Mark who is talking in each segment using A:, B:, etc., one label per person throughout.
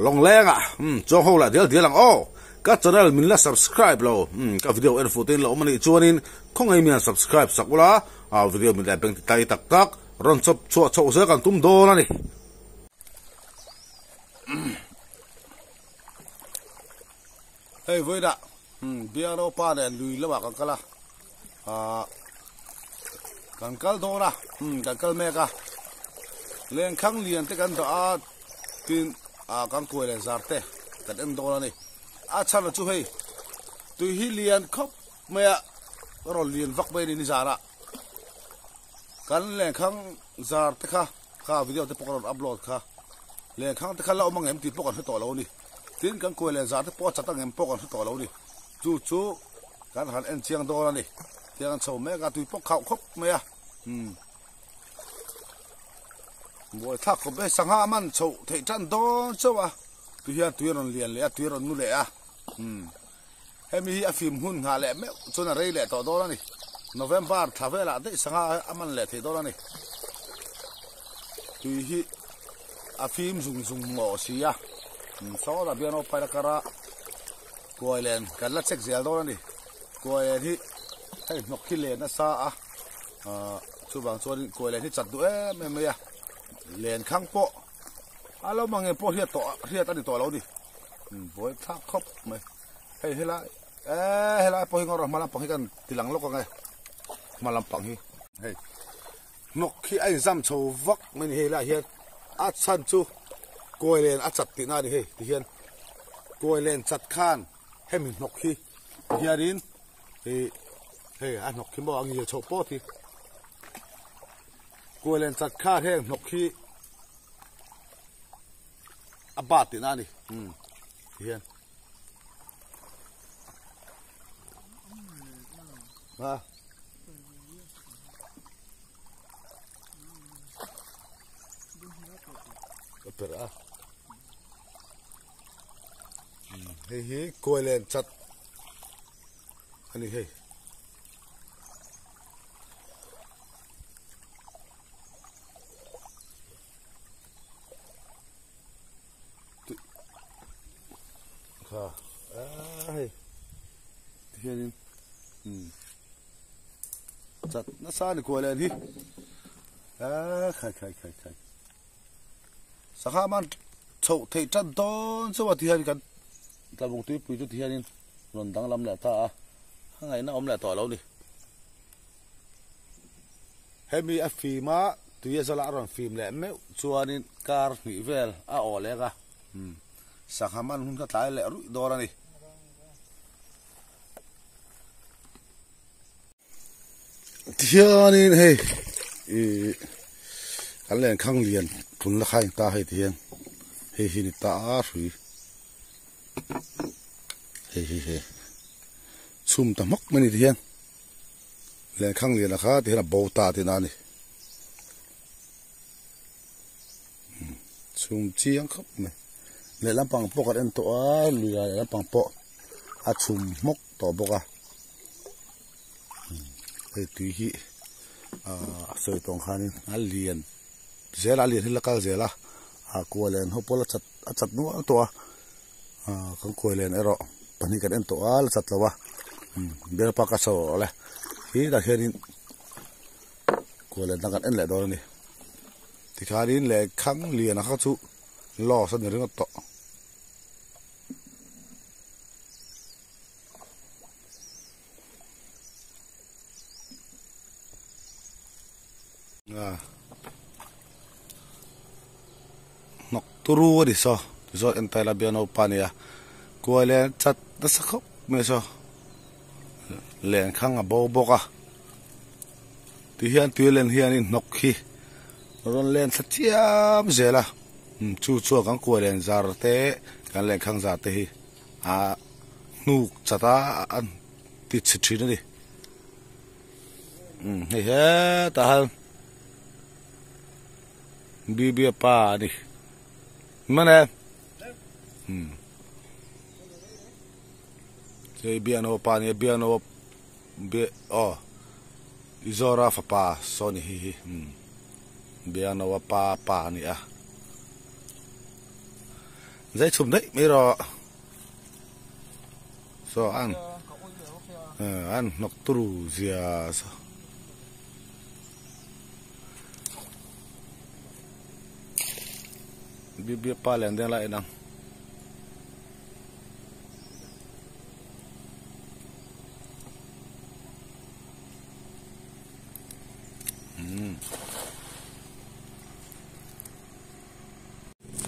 A: Lawngleng ah umm chuang ho lah dial dial ang aw. Ka channel min la subscribe lo umm ka video en fuh te in la awm anih chuanin khawngaih mian subscribe sak ula a video min leh beng ti tai tak tak rawn chawp chhuah chhoh zel kan tum dawn a ni.
B: Hei vawiinah Biangro pa nen lui lamah kan kal a, ahh kan kal dawn a, kan kal mek a, lengkhang lian te kan dah a, tin ah kan kuai leh zar te kan en dawn a ni. A chhan chu hei tui hi lian khawp mai a, rawn lian vak mai a ni nizanah kan lengkhang zar te kha kha video te pawh ka rawn upload kha lengkhang te kha la awm ang em tih pawh kan hre tawh lo a ni. Tin, kan kuai leh zar te pawh a chat ang em pawh kan hre tawh lo a ni. Chu chu kan han en chiang dawn a ni. Tiang an chho mek a, tui pawh khauh khawp mai a. Umm. Buaithlak khawp e, sangha a man chhoh theih tan dawn chauh a. Tui hian tui a rawn lian leh a, tui a rawn nu leh a. Umm. Hemi hi a fim hun nghah leh meuh chuan a rei leh tawh dawn a ni. November thla velah daih sangha a man leh theih dawn a ni. Tui hi a fim zung zung mawh si a, sawtah bian aw paila kar a kuai len kan la check zel dawn a ni. Kuai len hi hei hnawk hi len nasa a, ahh chuvang chuanin kuai len hi chat duh em em mai a, len khang pawh a lo mang em pawh hriat tawh hriat a ni tawh lo a ni. Buai thlak khawp mai. Hei helai eh helai pawh hi ngawr a hma lampang hi kan ti lang lawk ang e hma lampang hi hei hnawk hi a inzam chho vak mai a ni hei lai hian a chhan chu kawi len a chat tihna a ni hei ti hian kawi len chat khan hemi hnawk hi ti hianin ih hei a hnawk hi maw a ngil chhoh pawt hi kawi len chat khan heng hnawk hi a bat tihna a ni umm ti hian. Ha. Ka per a. Hei hi kuai len chat ani hei. Kha hei hianin chat nasa ni kual en hi a khai khai khai khai sangha man chhoh theih tan dawn chauh a ti hian kan tlabung tuipui chu ti hianin rawn danglam leh ta a a ngaihna awm leh tawh lo ni. Hemi a fim a, tui a zala a rawn fim leh meuh chuanin kar hnih vel a aw lek a, sangha man hun kha tlai leh ruih dawn a ni. Tihianin hei ih kan lenkhang lian tlun la kha a inta hei tihian hei hi ni ta a hrui hei hi hei chhum ta hmak mai a ni tihian. Lenkhang liana kha ti hian a bo ta tihna a ni. Chhum chiang khawp mai. Leh lampang pawh kan en tawh a, lui ah leh lampang pawh a chhum hmawk tawh bawk a. Hei tui hi ah sawi tawng khanin a lian zel a, a lian hi la kal zel a, ah kua len ho pawh la chat a chat nual tawh a. Ah kan kuai len erawh pahnih kan en tawh a la chat lo a bial pa ka chho rawh le hi tah hianin kuai len dang kan en leh dawn a ni tikhanin lehkhang lian kha chu loss a ni ringawt tawh. Hnawk turu a ni saw tichuan entai la bial naupa a nia kuai leh chat nasa khawp mai saw lenkhang a bo bawk a tihian tui len hianin hnawk hi rawn len thla chiam zel a chu chuan kan kuai len zar te kan lenkhang zar te hi a hnuk chat a a ti chhe thin a ni. Hei hetah hian Bibia pa a ni hman e hei Biano pa a ni a Biano aw Izawra fapa saw a ni hei hi Biano pa pa a ni a. Zai chhum daih mai rawh. Saw an an hnawk turu zia saw. Bibia pa lian deng lai en ang.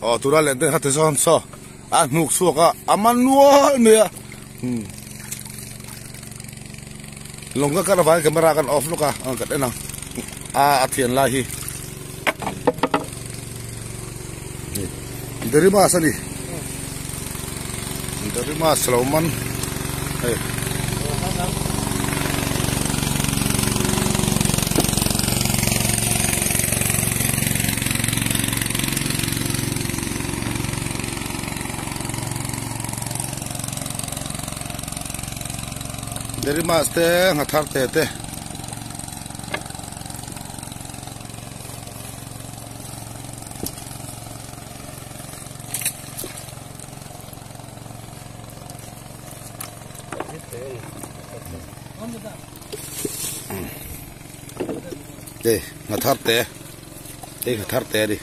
B: Aw tuna len te kha ti sawn saw a hnuk chhuak a a man nual mai a lawng ka kar avangin camera kan off lawk a kan en ang a a thian lai hi Derimas a ni Derimas lo man hei. Derimas te nghathar te te. Đây, nghathar te. Đây nghathar te đi.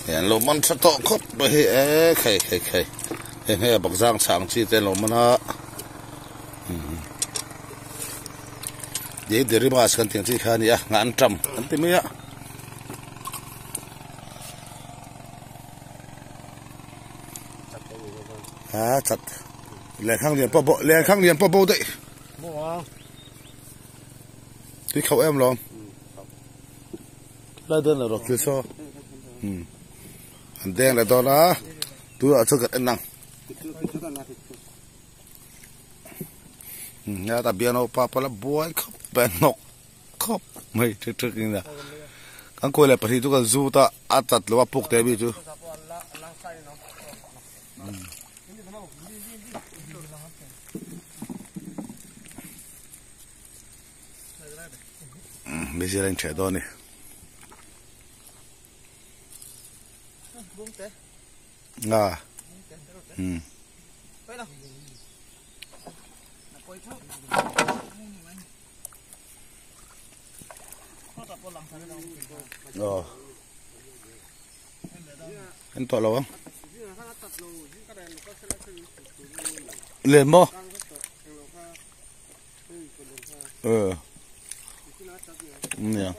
B: Hei an lo man tha tawh khawp mai hi e khei khei khei heng hei a bak zang chhang chi te an lo man a dei deri bus kan tih ang chi kha a ni a nghah an tam an ti mai a. A chat lenkhang lian pawh bo lenkhang lian pawh bo daih tui khauh em lawm. Lai dawn lo rawh thil saw umm an deng leh dawn a tunah chuan kan en ang umm hetah biang naupa pawh la buai khawp mai a hnawk khawp mai ṭek ṭek in a kan kawi leh pahnih chu kan zut a a chat lo a puk teh mi chu. Mizir a inchheh dawn a ni. Nga. Hmm. Oh. En tawh lo ang. Lem maw? Ờ. Nia.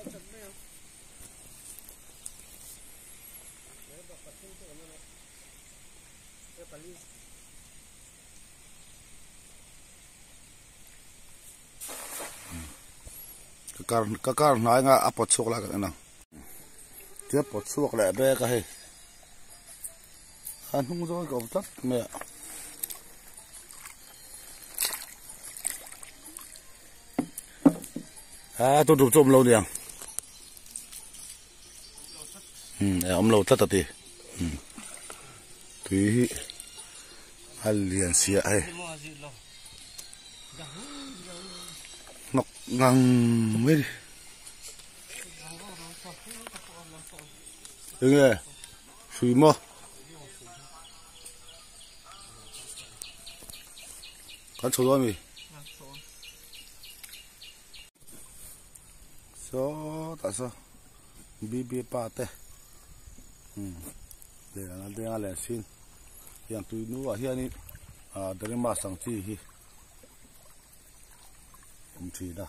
B: Ka kar ka kar hnai nga a pawt chhuak lai kan en ang. Tia pawt chhuak leh bek a hei. A hnung zawng ka awm tlat mai a. A tun tum chu awm lo niang. Hmm, e awm lo tlat a ti. Hmm. Tui hi a lian sia hei. Hnawk ngang mai ni. Enge hrui maw? Kan chho dawn mi? Sawtah saw BB pa te umm leh a denga leh sin tiang tui hnuah hianin ah Darimas ang chi hi awm thin a.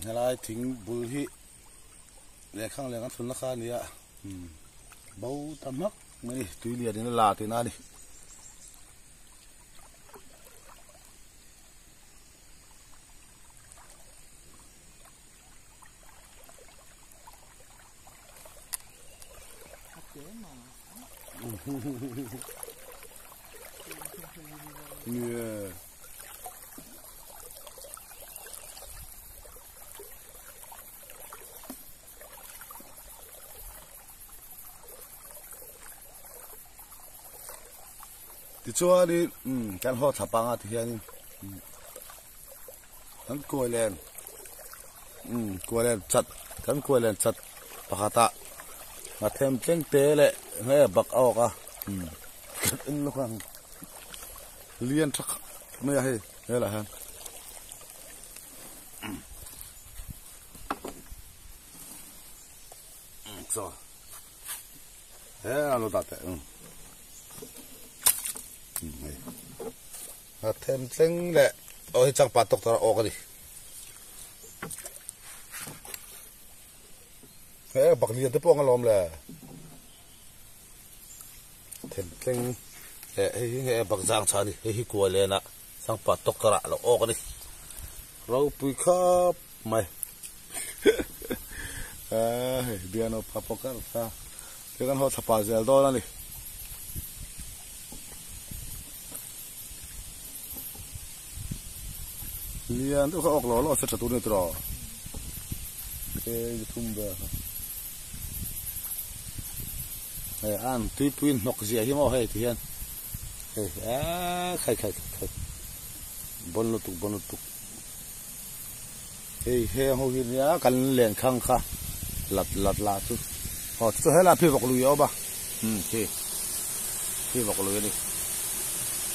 B: Helai thing bul hi lehkhang leh kan thlunna kha a ni a bo ta hmak mai a ni tui lian in a la tihna a ni. Yeah. Tichuanin kan haw thla panga ti hianin. Kan kuai len umm kuai len chat kan kuai len chat pakhatah nghathem tleng te leh nge bak a awk a umm kan en lawk ang lian tha khawp mai a hei helaiah hian. Chaw he a lo dah teh ang hei a them thleng leh aw hei changpat tawk tar a awk a ni he bak lian te pawh ang alawm le them thleng leh hei hi nge bak zang chha a ni hei hi kuai len ah changpat tawk tar ah a lo awk a ni ropui khawp mai. Hei biano pa pawh kar ta te kan haw thla pah zel dawn a ni. Lian deuh kha awk lo lo se tha tur a ni tiraw kg thum vel kha. Hei an tuipui hnawk ziah hi maw hei ti hian hei aaa khai khai khai bawn lutuk bawn lutuk. Hei heng ho hi nia kan len khang kha lat lat lah chu aw chu helai phei vawk lui a awm a umm khi phei vawk lui a ni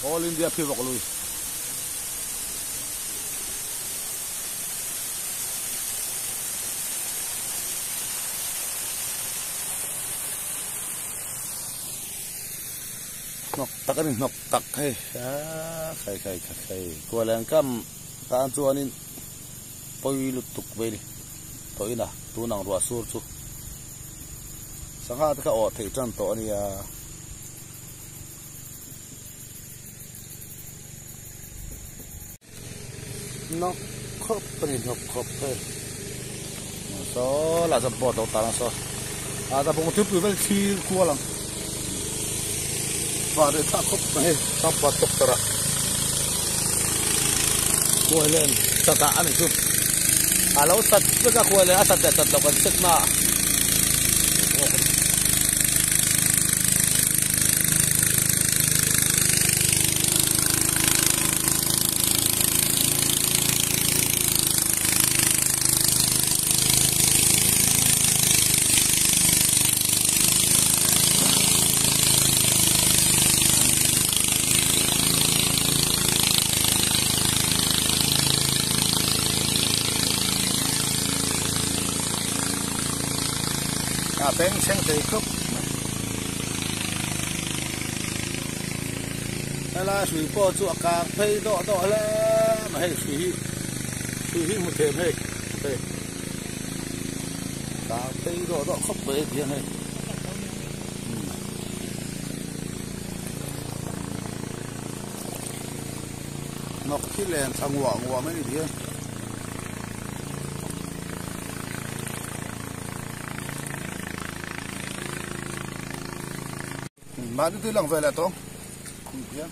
B: all India phei vawk lui. Hnawk tak a ni hnawk tak hei aaa khai khai khai khai kualeng kam. Tan chuanin pawi lutuk mai a ni tawh ina tun ang ruah sur chu sangha te kha awh theih tan tawh a nia. Hnawk khawp a ni hnawk khawp hei saw lah chuan boat lo tan a saw ah ta bawng thilpui vel thlir kual ang vah leh thlah khawp mai hei changpat tawk tarah khuai len chat ah a ni chu a lo sat vek a khuai len a sat leh sat loh kan check na ah. A beng chheng thei khawp mai. Helai hrui pawh chu a kang phei dawh dawh hle mai hei hrui hi hrui hi hmu them hei hei kang phei dawh dawh khawp mai a ti hian hei. Hnawk khi len thla nguah nguah mai a ni ti hian. Mahni tui lang ve leh tawng hian.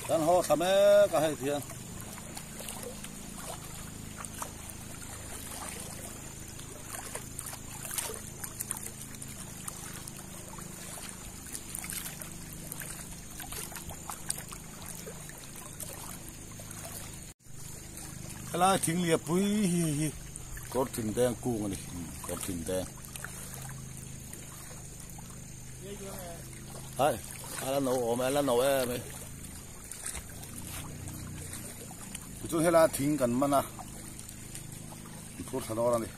B: Kan haw thla mek a hei hian. Helai thing lian pui hi hi kawr thin deng kung a ni kawr thin deng ai a la no awm e a la no em e tichuan helai thing kan man a phur thla dawn a ni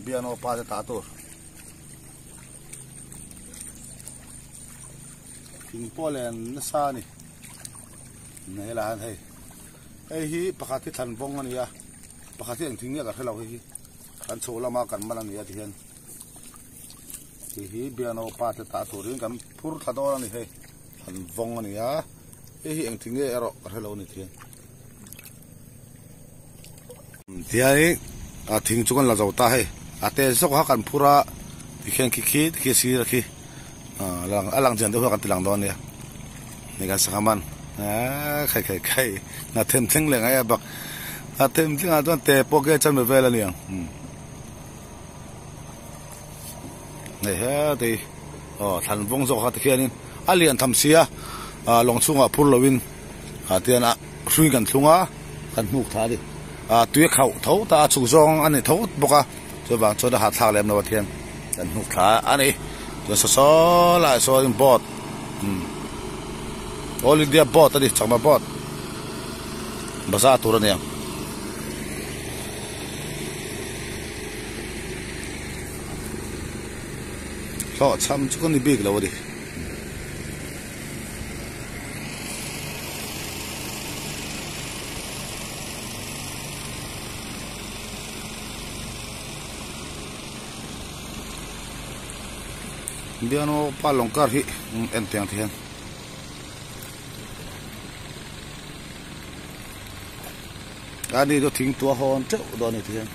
B: biano pa te ta tur. Thing pawh len nasa a ni helai hian hei hei hi pakhat hi thlan vawng a ni a pakhat hi eng thing nge ka hrelo hei hi kan chho lama kan man a ni a tihian hei hi biano pa te tah turin kan phur thla dawn a ni hei thlan vawng a ni a hei hi eng thing nge erawh ka hrelo a ni tihian tihianin a thing chu kan la zo ta hei a te zawk a kan phur a tikhian khi khi tikhi a sir a khi a lang chian deuh hi kan ti lang dawn a nia hei kan sangha man aaa khai khai khai hna them thleng leh ngai a bak hna them thleng ah chuan te pawh khi a chanve vel a ni ang. Hei heti aw thlan vawng zawk kha tikhianin a lian tham sia ah lawng chhungah phur lovin ah tian a hrui kan thlung a kan hnuk thla a ni ah tui a khauh tho ta a chhuk zawng a ni tho bawk a chuvang chuan a hahthlak lem lo a thian kan hnuk thla a ni chuan saw saw laiah sawn boat umm all India boat a ni chakma boat bazar tur a ni ang. Hlawh chham chu ka ni bik lo a ni. Biano pa lawng kar hi en tiang te hian. Ani chu thing tua hawn teuh dawn a ni ti hian.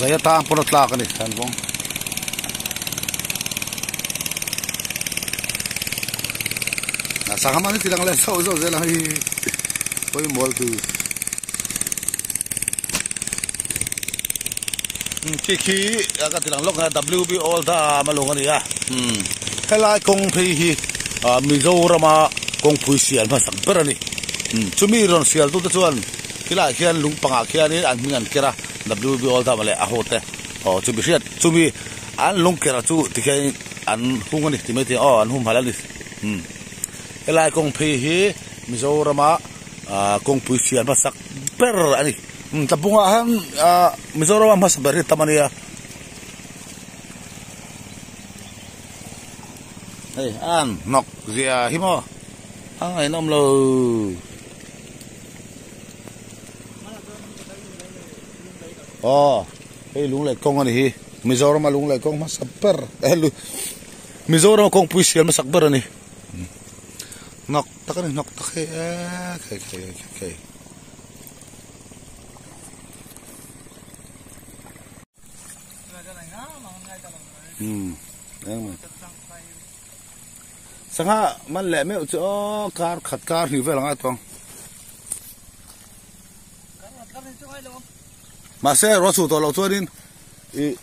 B: Zai atang pawn a tlak a ni thlan vawng. Sangha man hi ti lang leh zauh zauh zel ang hei pawimawh tu khi khi ka ti lang lawk a W B all dam a lung a ni a helai kawng phei hi Mizorama kawngpui sial hmasak ber a ni chumi rawn sial tute chuan khilaiah khian lung pangah khianin an hming an ker a W B all dam leh a ho te aw chumi hriat chumi an lung ker chu tikhian an hung a ni ti mai thei aw an humhalh a ni. Umm helai kawng phei hi Mizorama ah kawngpui siam hmasak ber a ni umm tlabungah hian ah Mizorama hmasa ber hi tam a nia hei an hnawk zia hi maw a ngaihnawm lo. Aw hei lunglei kawng a ni hi Mizorama lunglei kawng hmasa ber Mizoram a kawngpui siam hmasak ber a ni. Hnawk tak a ni hnawk tak hei eee khei khei khei khei. Umm engmah sangha man leh meuh chu aw kar khat kar hnih vel ang a tawng. Mahse ruah chhuh tawh loh chuanin ih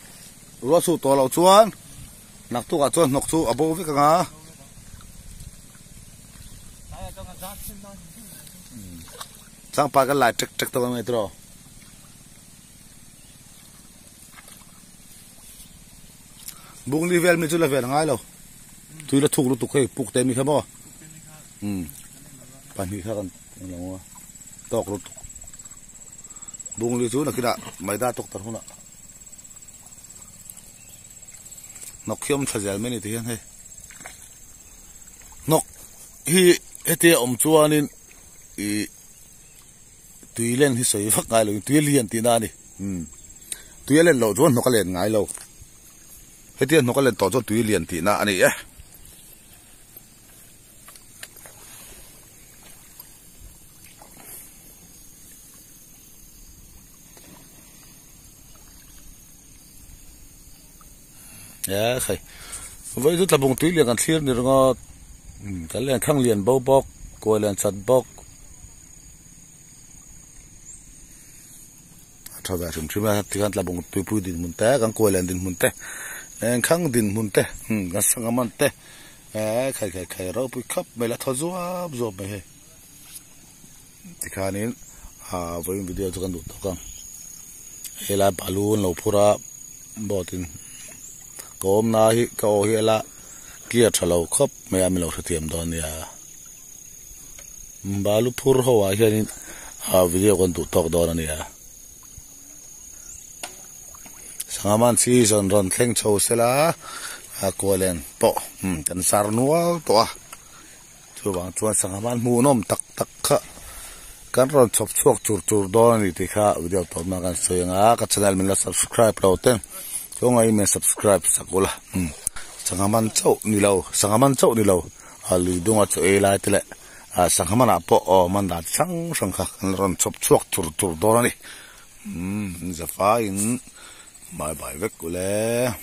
B: ruah chhuh tawh loh chuan. Naktukah chuan hnawk chu a bo vek ang a. Changpa kan lai tek tek tawh ang tiraw. Bungli vel mi chu la vel ngai lo. Tui la thuk lutuk hei puk te mi kha maw. Um. Pahnih kha kan lo a. Tawk lutuk. Bungli chu nakinah maida tawk tar hunah. Hnawk hi a awm tha zel mai a ni ti hian hei hnawk hi hetia awm chuanin ih tui len hi sawi vak ngai lovin tui a lian tihna a ni umm tui a len loh chuan hnawk a len ngai lo hetia hnawk a len tawh chuan tui a lian tihna a ni e. E khai vawi chu tlabung tui lian kan thlir ni ringawt kan len thlang lian bo bawk kuai lian chat bawk a tha ve hrim hrim a tikhan tlabung tuipui dinhmun te kan kuai lian dinhmun te engkhang dinhmun te kan sangha man te e khai khai khai ropui khawp mai la thaw zuap zuap mai hei. Tikhanin ah vawiin video chu kan duh tawk ang helai balu an lo phur a boat in ka awmna hi ka aw hi ela clear tha lo khawp mai a min lo hrethiam dawn nia balu phur ho ah hianin ah video kan duh tawk dawn a nia sangha man season rawn thleng chho sela a kualen pawh kan sar nual tawh a. Chuvang chuan sangha hman hmuhnawm tak tak kha kan rawn chhawp chhuak chur chur dawn a ni tih kha video tawpna kan sawi ang a, ka channel min la subscribe lo ten kawngaiin min subscribe sak ula umm sangha man chauh ni lo sangha man chauh ni lo a lui dunga chaw ei lai te leh ah sangha manah pawh aw man dan hrang hrang kha kan rawn chhawp chhuak chur chur dawn a ni. Umm in zafaiin bye bye vek ule.